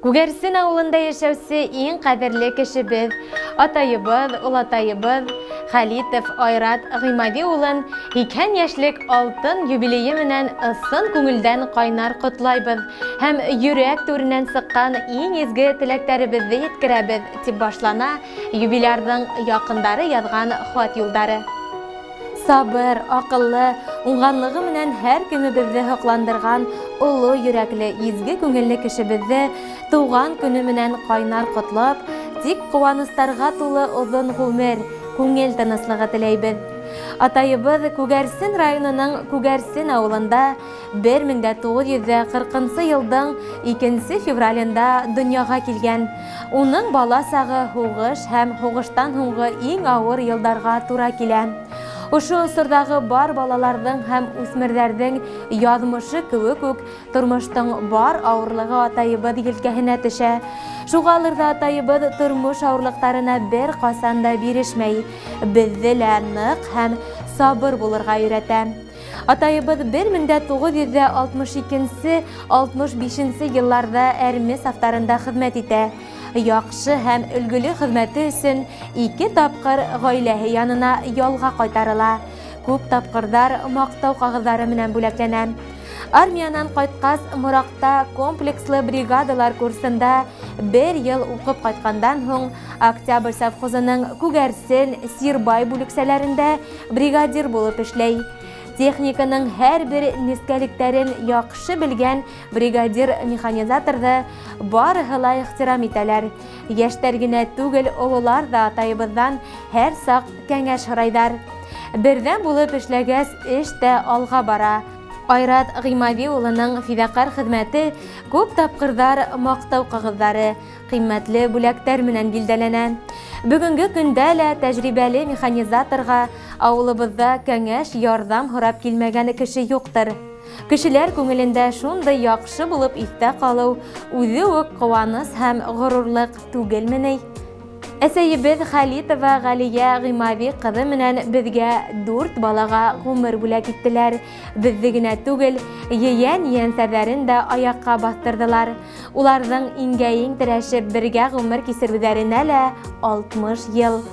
Күгәрсен авылында яшәүсе иң кадерле кешебез, атайыбыз, олатайыбыз Халитов Айрат Гыймади улын 80 яшьлек алтын юбилее менән ысын күңелдән кайнар котлайбыз һәм йөрәк түреннән сыккан иң изге теләкләребезне еткерәбез, дип башлана юбилярның якындары язган хат юлдары. Сабыр, акыллы, уңганлыгы менән һәркемебезне һокландырган олы йөрәкле, изге күңелле кешебезне туган көне менән кайнар котлап, тик куанысларга тулы озын гомер, күңел тынычлыгы теләйбез. Атайыбыз Күгәрсен районының Күгәрсен авылында 1940 елдың 2 февралендә дөньяга килгән. Уның бала сагы һугыш һәм һугыштан һуңгы иң авыр елдарга тура килә. Ошо осордагы бар балаларның һәм үсмерләрнең язмышы кебек үк тормыштың бар авырлыгы атайыбыз елкәһенә төшә. Шугалыр да атайыбыз тормыш авырлыктарына бер касан да бирешмәй, безне лә нык һәм сабыр булырга өйрәтә. Атайыбыз 1962-65 елларда әрме сафтарында хезмәт итә. Яхшы һәм өлгеле хезмәте өчен ике тапкыр гаиләһе янына ялга кайтарыла. Күп тапкырдар мактау кагызлары менән бүләкләнә. Армиянан кайткач, Моракта комплекслы бригадалар курсында бер ел укып кайткандан һуң Октябрь совхозының Күгәрсен, Сирбай бүлексәләрендә бригадир булып эшләй. Техниканың һәрбер нескәлектәрен яхшы белгән бригадир-механизаторды барыһы ла ихтирам итәләр. Яшьтәр генә түгел, олылар да атайыбыздан һәр сак кәңәш һорайдар. Бердәм булып эшләгәс, эш тә алга бара. Айрат Гыймави улының фидакарь хезмәте күп тапкырдар мактау кагызлары, кыйммәтле бүләктәр менән билдәләнә. Бүгенге көндә лә тәҗрибәле механизаторга авылыбызда кәңәш, ярдәм һорап килмәгән кеше юктыр. Кешеләр күңелендә шундый яхшы булып истә калу үзе үк куаныч һәм горурлык түгелмени? Әсәйебез Халитова Галия Гыймави кызы менән безгә дүрт балага гомер бүләк иттеләр. Безне генә түгел, ейән-ейәнсәрләрен дә аякка бастырдылар. Уларның иңгә-иң терәшеп бергә гомер кисерүләренә лә 60 ел.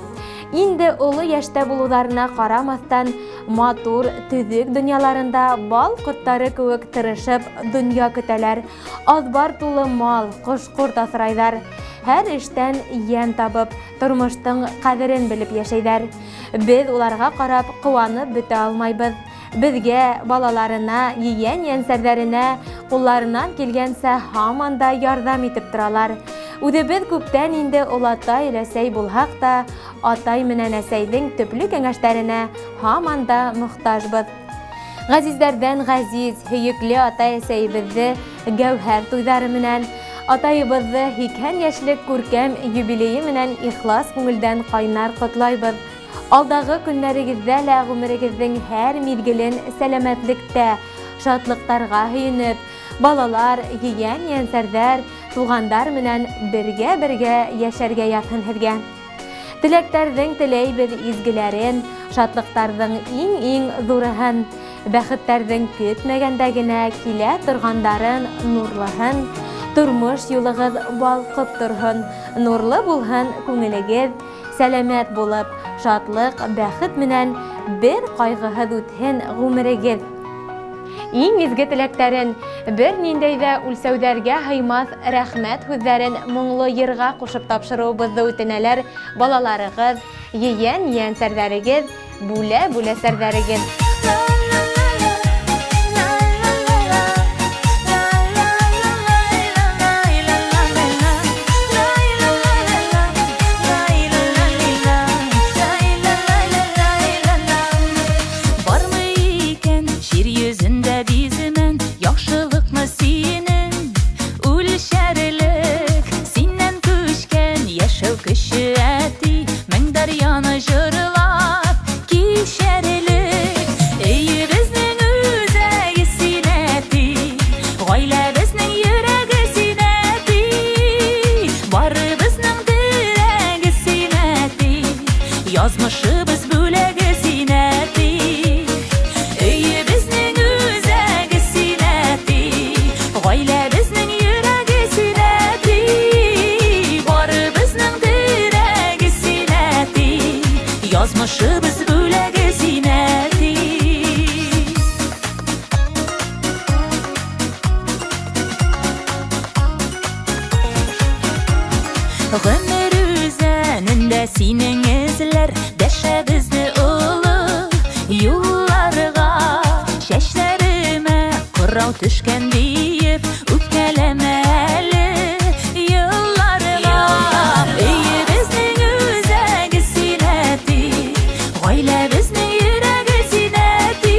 Инде олы яшьтә булуларына карамастан, матур, төзек дөньяларында бал кортлары кебек тырышып дөнья көтәләр. Азбар тулы мал, кош-корт асрайлар. Һәр эштән ямь табып, тормыштың кадерен белеп яшәйләр. Без уларга карап куанып бетә алмайбыз. Безгә, балаларына, ейән-янсәрләренә кулларыннан килгәнчә һаман да ярдәм итеп торалар. Үзебез күптән инде олатай-өләсәй булһак та, атай менән әсәйнең төпле кәңәшләренә һаман да мохтаҗбыз. Газизләрдән газиз, һөекле атай-әсәебезне гәүһәр туйдары менән, атаебызны 80 яшьлек күркәм юбилее менән ихлас күңелдән кайнар котлайбыз. Алдагы көннәрегездә лә гомерегезнең һәр мизгелен сәламәтлектә, шатлыктарга һөенеп, балалар, ейән-янсәрдәр, тугандар менән бергә-бергә яшәргә язһын һеҙгә. Теләктәрҙең теләйбеҙ изгеләрен, шатлыктарҙың иң-иң ҙурыһын, бәхеттәрҙең көтмәгәндә генә килә торғандарын нурлыһын, тормош юлығыҙ балҡып торһон, нурлы булһын күңелегеҙ, Сәләмәт булып, шатлык, бәхет менән бер кайгыһыз үтһен ғүмерегеҙ. Иң изге теләктәрен, бер ниндәй ҙә үлсәүҙәргә һыймаҫ рәхмәт һүҙҙәрен моңло йырға ҡушып тапшырыуыбыҙҙы үтенәләр балаларығыҙ, ейән-ейәнсәрҙәрегеҙ, бүлә-бүләсәрҙәрегеҙ. Бармы икән җир йөзендә биземен яхшылыкны синең үлчәрлек синнән күчкән яшәү көче әти мең дәрьяны җырлап кичәрлек. Синең эзләр дәшә безне олы юлларга. Чәчләремә кырау төшкән диеп, үпкәләмә әле елларга. Өебезнең үзәге син, әти, гаиләбезнең йөрәге син, әти,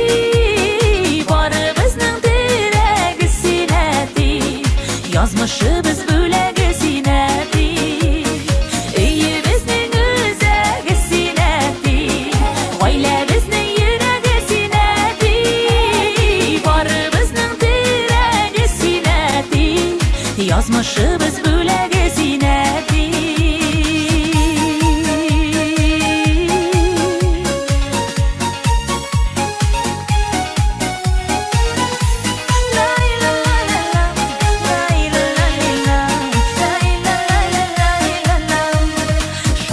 барыбызның терәге син, әти, язмышыбыз бүләге син, әти. Өебезнең үзәге син, әти, гаиләбезнең йөрәге син, әти, барыбызның терәге син, әти, язмышыбыз бүләге син, әти.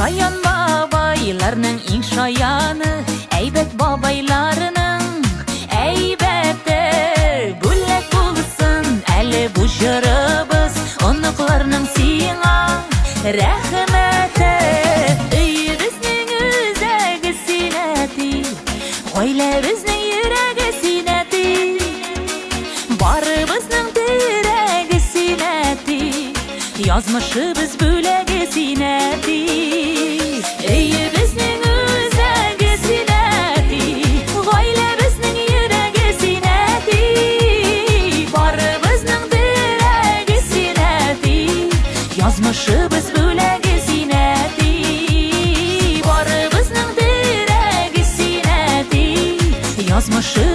Шаян бабайларның иң шаяны, әйбәт бабайларның әйбәте. Бүләк булсын әле бу җырыбыз, оныкларның сиңа рәхмәте. Өебезнең үзәге син, әти, гаиләбезнең йөрәге син, әти, барыбызның терәге син, әти, язмышыбыз бүләге син, әти. Өебезнең үзәге син, әти, гаиләбезнең йөрәге син, әти, барыбызның терәге син, әти, язмышыбыз бүләге син, әти, барыбызның терәге син, әти, язмышыбыз.